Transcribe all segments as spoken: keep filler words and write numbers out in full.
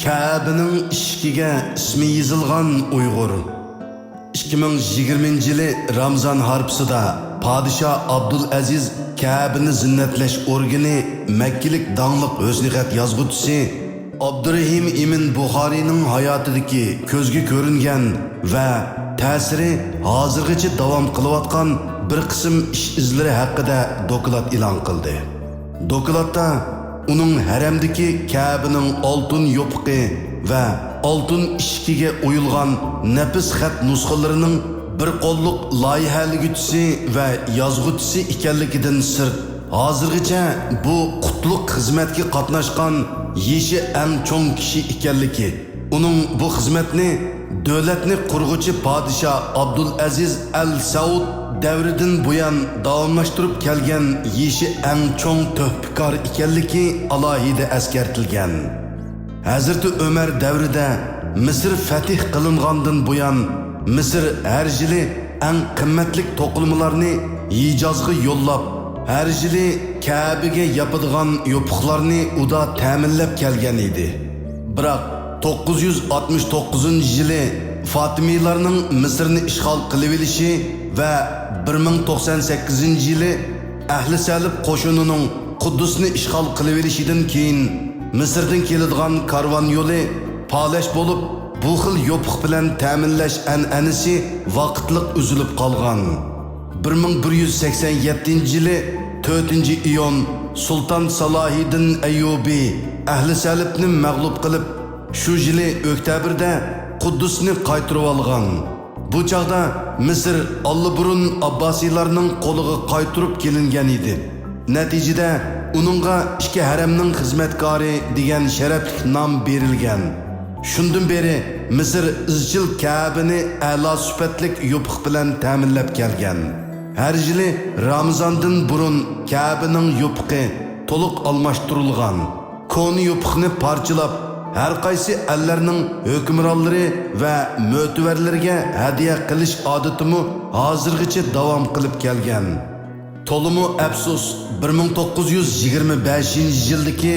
كەبىنىڭ ئىشىكىگە ئىسمى يېزىلغان ئۇيغۇر. ئىككى مىڭ يىگىرمىنچى يىلى رامزان ھارپىسىدا پادىشاھ ئابدۇلئەزىز كەبىنى زىننەتلەش ئورگىنى مەككىلىك داڭلىق ھۆسنىخەت يازغۇچىسى ئابدۇرېھىم ئىمىن بۇخارىينىڭ ھاياتىدىكى كۆزگە كۆرۈنگەن ۋە تەسىرى ھازىرغىچە داۋام قىلىۋاتقان بىر قىسىم ئىش ئىزلىرى ھەققىدە دوكلات ئېلان قىلدى. دوكلاتتا ئۇنىڭ ھەرەمدىكى كەبىنىڭ ئالتۇن يوپۇقى ۋە ئالتۇن ئىشىكىگە ئويۇلغان نەپىس خەت نۇسخىلىرىنىڭ بىر قوللۇق لايىھەلىگۈچىسى ۋە يازغۇچىسى ئىكەنلىكىدىن سىرت، ھازىرغىچە بۇ قۇتلۇق خىزمەتكە قاتناشقان يېشى ئەڭ چوڭ كىشى ئىكەنلىكى، ئۇنىڭ بۇ خىزمەتنى دۆلەتنى قۇرغۇچى پادىشاھ ئابدۇلئەزىز ئەل سەئۇد دەۋرىدىن بۇيان داۋاملاشتۇرۇپ كەلگەن يېشى ئەڭ چوڭ تۆھپىكار ئىكەنلىكى ئالاھىدە ئەسكەرتىلگەن. ھەزرىتى ئۆمەر دەۋرىدە مىسىر فەتھ قىلىنغاندىن بۇيان، مىسىر ھەر يىلى ئەڭ قىممەتلىك توقۇلمىلارنى ھىجازغا يوللاپ، ھەر يىلى كەبىگە ياپىدىغان يوپۇقلارنى ئۇدا تەمىنلەپ كەلگەن ئىدى. بىراق، توققۇز يۈز ئاتمىش توققۇزىنچى يىلى فاتىمىيلارنىڭ مىسىرنى ئىشغال قىلىۋېلىشى ۋە بىر مىڭ توقسان سەككىزىنچى يىلى ئەھلى سەلىب قوشۇنىنىڭ قۇددۇسنى ئىشغال قىلىۋېلىشىدىن كېيىن، مىسىردىن كېلىدىغان كارۋان يولى پالەچ بولۇپ، بۇ خىل يوپۇق بىلەن تەمىنلەش ئەنئەنىسى ۋاقىتلىق ئۈزۈلۈپ قالغان. بىر مىڭ بىر يۈز سەكسەن يەتتىنچى يىلى تۆتىنچى ئىيۇن سۇلتان سالاھىدىن ئەييۇبى ئەھلى سەلىبنى مەغلۇپ قىلىپ، شۇ يىلى ئۆكتەبىردە قۇددۇسنى قايتۇرۇۋالغان. بۇ چاغدا مىسىر ئاللىبۇرۇن ئابباسىيلارنىڭ قولىغا قايتۇرۇپ كېلىنگەن ئىدى. نەتىجىدە ئۇنىڭغا ئىككى ھەرەمنىڭ خىزمەتكارى دېگەن شەرەپلىك نام بېرىلگەن. شۇندىن بېرى مىسىر ئىزچىل كەبىنى ئەلا سۈپەتلىك يوپۇق بىلەن تەمىنلەپ كەلگەن. ھەر يىلى رامىزاندىن بۇرۇن كەبىنىڭ يوپۇقى تولۇق ئالماشتۇرۇلغان. كونا يوپۇقنى پارچىلاپ، ھەر قايسى ئەللەرنىڭ ھۆكۈمرانلىرى ۋە مۆتىۋەرلىرىگە ھەدىيە قىلىش ئادىتىمۇ ھازىرغىچە داۋام قىلىپ كەلگەن. تولىمۇ ئەپسۇس، بىر مىڭ توققۇز يۈز يىگىرمە بەشىنچى يىلدىكى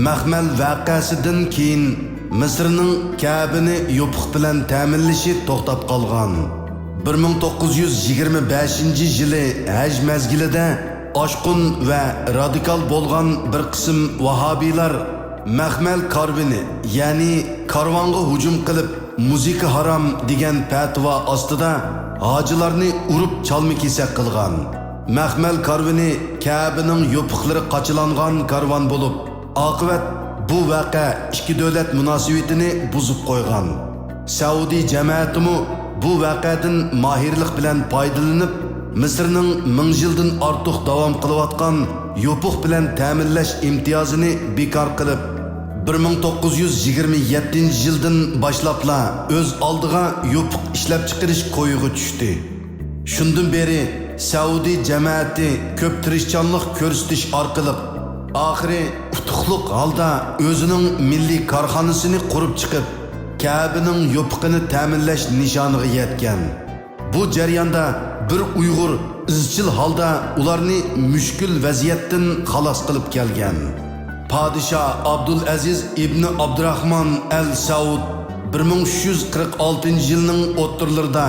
مەخمەل ۋەقەسىدىن كېيىن مىسىرنىڭ كەبىنى يوپۇق بىلەن تەمىنلىشى توختاپ قالغان. بىر مىڭ توققۇز يۈز يىگىرمە بەشىنچى يىلى ھەج مەزگىلىدە ئاشقۇن ۋە رادىكال بولغان بىر قىسىم ۋاھابىيلار مەخمەل كارۋىنى، يەنى كارۋانغا ھۇجۇم قىلىپ، مۇزىكا ھارام دېگەن پەتىۋا ئاستىدا ھاجىلارنى ئۇرۇپ چالما-كېسەك قىلغان. مەخمەل كارۋىنى كەبىنىڭ يوپۇقلىرى قاچىلانغان كارۋان بولۇپ، ئاقىۋەت بۇ ۋەقە ئىككى دۆلەت مۇناسىۋىتىنى بۇزۇپ قويغان. سەئۇدى جەمەتىمۇ بۇ ۋەقەدىن ماھىرلىق بىلەن پايدىلىنىپ، مىسىرنىڭ مىڭ يىلدىن ئارتۇق داۋام قىلىۋاتقان يوپۇق بىلەن تەمىنلەش ئىمتىيازىنى بىكار قىلىپ، بىر مىڭ توققۇز يۈز يىگىرمە يەتتىنچى يىلدىن باشلاپلا ئۆز ئالدىغا يوپۇق ئىشلەپچىقىرىش كويىغا چۈشتى. شۇندىن بېرى سەئۇدى جەمەتى كۆپ تىرىشچانلىق كۆرسىتىش ئارقىلىق، ئاخىرى ئۇتۇقلۇق ھالدا ئۆزىنىڭ مىللىي كارخانىسىنى قۇرۇپ چىقىپ، كەبىنىڭ يوپۇقىنى تەمىنلەش نىشانىغا يەتكەن. بۇ جەرياندا بىر ئۇيغۇر ئىزچىل ھالدا ئۇلارنى مۈشكۈل ۋەزىيەتتىن خالاس قىلىپ كەلگەن. پادىشاھ ئابدۇلئەزىز ئىبنى ئابدۇراخمان ئەل سەئۇد بىر مىڭ ئۈچ يۈز قىرىق ئالتىنچى يىلنىڭ ئوتتۇرىلىرىدا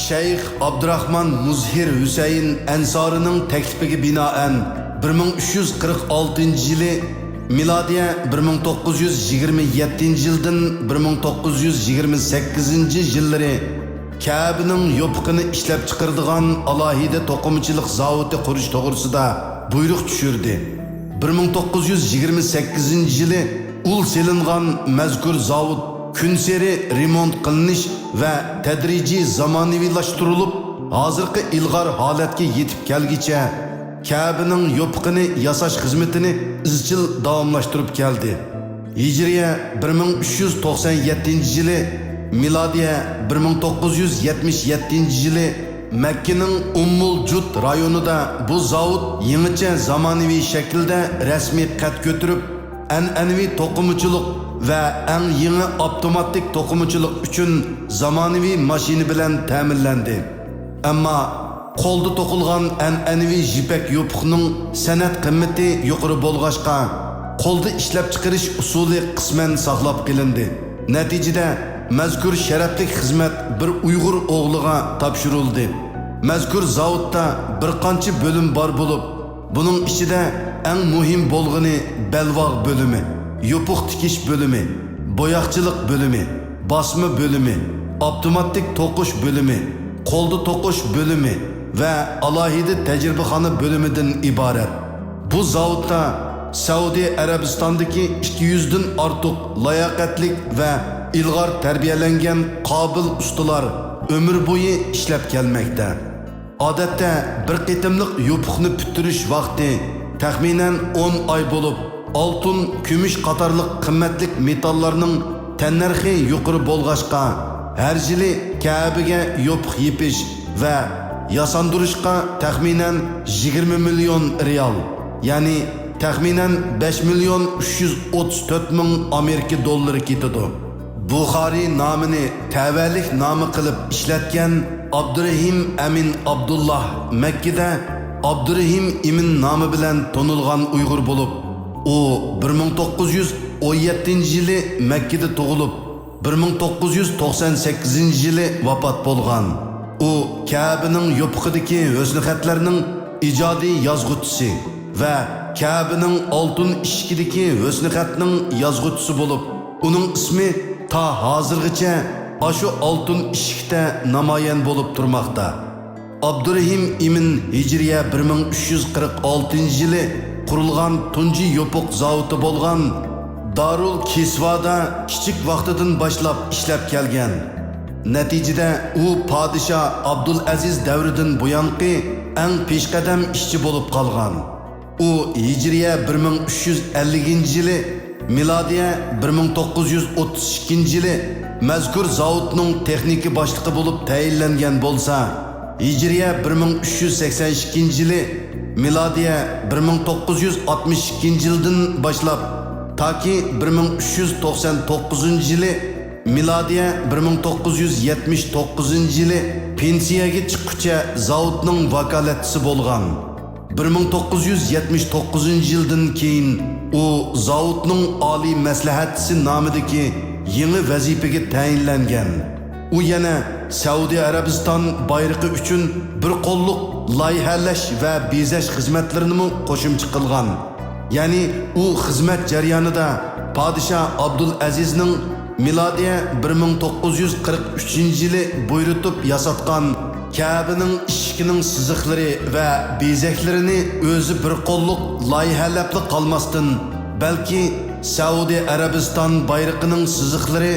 شەيخ ئابدۇراخمان مۇزھىر ھۈسەيىن ئەنسارىنىڭ تەكلىپىگە بىنائەن، بىر مىڭ ئۈچ يۈز قىرىق ئالتىنچى يىلى، مىلادىيە بىر مىڭ توققۇز يۈز يىگىرمە يەتتىنچى يىلدىن بىر مىڭ توققۇز يۈز يىگىرمە سەككىزىنچى يىللىرى كەبىنىڭ يوپۇقىنى ئىشلەپچىقىرىدىغان ئالاھىدە توقۇمىچىلىق زاۋۇتى قۇرۇش توغرىسىدا بۇيرۇق چۈشۈردى. بىر مىڭ توققۇز يۈز يىگىرمە سەككىزىنچى يىلى ئۇل سېلىنغان مەزكۇر زاۋۇت كۈنسېرى رېمونت قىلىنىش ۋە تەدرىجىي زامانىۋىلاشتۇرۇلۇپ، ھازىرقى ئىلغار ھالەتكە يېتىپ كەلگۈچە، كەبىنىڭ يوپۇقىنى ياساش خىزمىتىنى ئىزچىل داۋاملاشتۇرۇپ كەلدى. ھىجرىيە بىر مىڭ ئۈچ يۈز توقسان يەتتىنچى يىلى، مىلادىيە بىر مىڭ توققۇز يۈز يەتمىش يەتتىنچى يىلى مەككىنىڭ ئۇممۇل جۇد رايونىدا بۇ زاۋۇت يېڭىچە زامانىۋى شەكىلدە رەسمىي قەد كۆتۈرۈپ، ئەنئەنىۋى توقۇمىچىلىق ۋە ئەڭ يېڭى ئاپتوماتىك توقۇمىچىلىق ئۈچۈن زامانىۋى ماشىنا بىلەن تەمىنلەندى. ئەمما قولدا توقۇلغان ئەنئەنىۋى يىپەك يوپۇقنىڭ سەنئەت قىممىتى يۇقىرى بولغاچقا، قولدا ئىشلەپچىقىرىش ئۇسۇلى قىسمەن ساقلاپ قېلىندى. نەتىجىدە، مەزكۇر شەرەپلىك خىزمەت بىر ئۇيغۇر ئوغلىغا تاپشۇرۇلدى. مەزكۇر زاۋۇتتا بىر قانچە بۆلۈم بار بولۇپ، بۇنىڭ ئىچىدە ئەڭ مۇھىم بولغىنى بەلباغ بۆلۈمى، يوپۇق تىكىش بۆلۈمى، بوياقچىلىق بۆلۈمى، باسما بۆلۈمى، ئاپتوماتىك توقۇش بۆلۈمى، قولدا توقۇش بۆلۈمى ۋە ئالاھىدە تەجرىبىخانا بۆلۈمىدىن ئىبارەت. بۇ زاۋۇتتا سەئۇدى ئەرەبىستاندىكى ئىككى يۈزدىن ئارتۇق لاياقەتلىك ۋە ئىلغار تەربىيەلەنگەن قابىل ئۇستىلار ئۆمۈر بويى ئىشلەپ كەلمەكتە. ئادەتتە بىر قېتىملىق يوپۇقنى پۈتتۈرۈش ۋاقتى تەخمىنەن ئون ئاي بولۇپ، ئالتۇن، كۈمۈش قاتارلىق قىممەتلىك مېتاللارنىڭ تەننەرخى يۇقىرى بولغاچقا، ھەر يىلى كەبىگە يوپۇق يېپىش ۋە ياساندۇرۇشقا تەخمىنەن يىگىرمە مىليون رىيال، يەنى تەخمىنەن بەش مىليون ئۈچ يۈز ئوتتۇز تۆت مىڭ ئامېرىكا دوللىرى كېتىدۇ. بۇخارىي نامىنى تەۋەلىك نامى قىلىپ ئىشلەتكەن ئابدۇرېھىم ئەمىن ئابدۇللا مەككىدە ئابدۇرېھىم ئىمىن نامى بىلەن تونۇلغان ئۇيغۇر بولۇپ، ئۇ بىر مىڭ توققۇز يۈز ئون يەتتىنچى يىلى مەككىدە تۇغۇلۇپ، بىر مىڭ توققۇز يۈز توقسان سەككىزىنچى يىلى ۋاپات بولغان. ئۇ كەبىنىڭ يوپۇقىدىكى ھۆسنخەتلەرنىڭ ئىجادىي يازغۇچىسى ۋە كەبىنىڭ ئالتۇن ئىشىكىدىكى ھۆسنخەتنىڭ يازغۇچىسى بولۇپ، ئۇنىڭ ئىسمى تا ھازىرغىچە ئاشۇ ئالتۇن ئىشىكتە نامايان بولۇپ تۇرماقتا. ئابدۇرېھىم ئىمىن ھىجرىيە بىر مىڭ ئۈچ يۈز قىرىق ئالتىنچى يىلى قۇرۇلغان تۇنجى يوپۇق زاۋۇتى بولغان دارۇل كىسۋادا كىچىك ۋاقتىدىن باشلاپ ئىشلەپ كەلگەن. نەتىجىدە ئۇ پادىشاھ ئابدۇلئەزىز دەۋرىدىن بۇيانقى ئەڭ پېشقەدەم ئىشچى بولۇپ قالغان. ئۇ ھىجرىيە بىر مىڭ ئۈچ يۈز ئەللىكىنچى يىلى، مىلادىيە بىر مىڭ توققۇز يۈز ئوتتۇز ئىككىنچى يىلى مەزكۇر زاۋۇتنىڭ تېخنىكا باشلىقى بولۇپ تەيىنلەنگەن بولسا، ھىجرىيە بىر مىڭ ئۈچ يۈز سەكسەن ئىككىنچى يىلى، مىلادىيە بىر مىڭ توققۇز يۈز ئاتمىش ئىككىنچى يىلدىن باشلاپ تاكى بىر مىڭ ئۈچ يۈز توقسان توققۇزىنچى يىلى، مىلادىيە بىر مىڭ توققۇز يۈز يەتمىش توققۇزىنچى يىلى پېنسىيەگە چىققۇچە زاۋۇتنىڭ ۋاكالەتچىسى بولغان. بىر مىڭ توققۇز يۈز يەتمىش توققۇزىنچى يىلدىن كېيىن ئۇ زاۋۇتنىڭ ئالىي مەسلىھەتچىسى نامىدىكى يېڭى ۋەزىپىگە تەيىنلەنگەن. ئۇ يەنە سەئۇدى ئەرەبىستان بايرىقى ئۈچۈن بىر قوللۇق لايىھەلەش ۋە بېزەش خىزمەتلىرىنىمۇ قوشۇمچە قىلغان. يەنى ئۇ خىزمەت جەريانىدا پادىشاھ ئابدۇلئەزىزنىڭ مىلادىيە بىر مىڭ توققۇز يۈز قىرىق ئۈچىنچى يىلى بۇيرۇتۇپ ياساتقان كەبىنىڭ ئىشىكىنىڭ سىزىقلىرى ۋە بېزەكلىرىنى ئۆزى بىر قوللۇق لايىھەلەپلا قالماستىن، بەلكى سەئۇدى ئەرەبىستان بايرىقىنىڭ سىزىقلىرى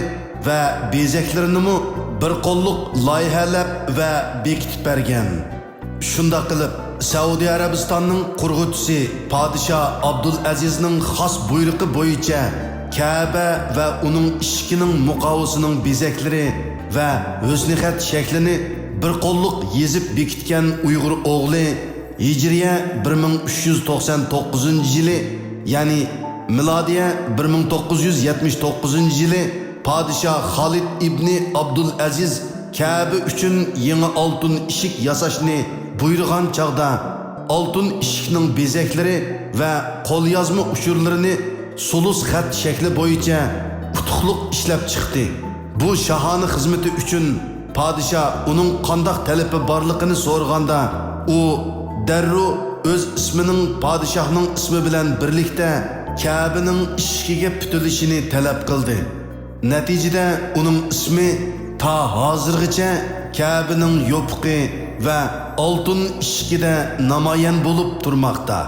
ۋە بېزەكلىرىنىمۇ بىر قوللۇق لايىھەلەپ ۋە بېكىتىپ بەرگەن. شۇنداق قىلىپ، سەئۇدى ئەرەبىستاننىڭ قۇرغۇچىسى پادىشاھ ئابدۇلئەزىزنىڭ خاس بۇيرۇقى بويىچە كەبە ۋە ئۇنىڭ ئىشىكىنىڭ مۇقاۋىسىنىڭ بېزەكلىرى ۋە ھۆسنىخەت شەكلىنى بىر قوللۇق يېزىپ بېكىتكەن ئۇيغۇر ئوغلى ھىجرىيە بىر مىڭ ئۈچ يۈز توقسان توققۇزىنچى يىلى، يەنى مىلادىيە بىر مىڭ توققۇز يۈز يەتمىش توققۇزىنچى يىلى پادىشاھ خالىد ئىبنى ئابدۇلئەزىز كەبە ئۈچۈن يېڭى ئالتۇن ئىشىك ياساشنى بۇيرۇغان چاغدا، ئالتۇن ئىشىكنىڭ بېزەكلىرى ۋە قوليازما ئۇچۇرلىرىنى سۇلۇس خەت شەكلى بويىچە ئۇتۇقلۇق ئىشلەپ چىقتى. بۇ شاھانە خىزمىتى ئۈچۈن پادىشاھ ئۇنىڭ قانداق تەلىپى بارلىقىنى سورىغاندا، ئۇ دەررۇ ئۆز ئىسمىنىڭ پادىشاھنىڭ ئىسمى بىلەن بىرلىكتە كەبىنىڭ ئىشىكىگە پۈتۈلۈشىنى تەلەپ قىلدى. نەتىجىدە ئۇنىڭ ئىسمى تا ھازىرغىچە كەبىنىڭ يوپۇقى ۋە ئالتۇن ئىشىكىدە نامايان بولۇپ تۇرماقتا.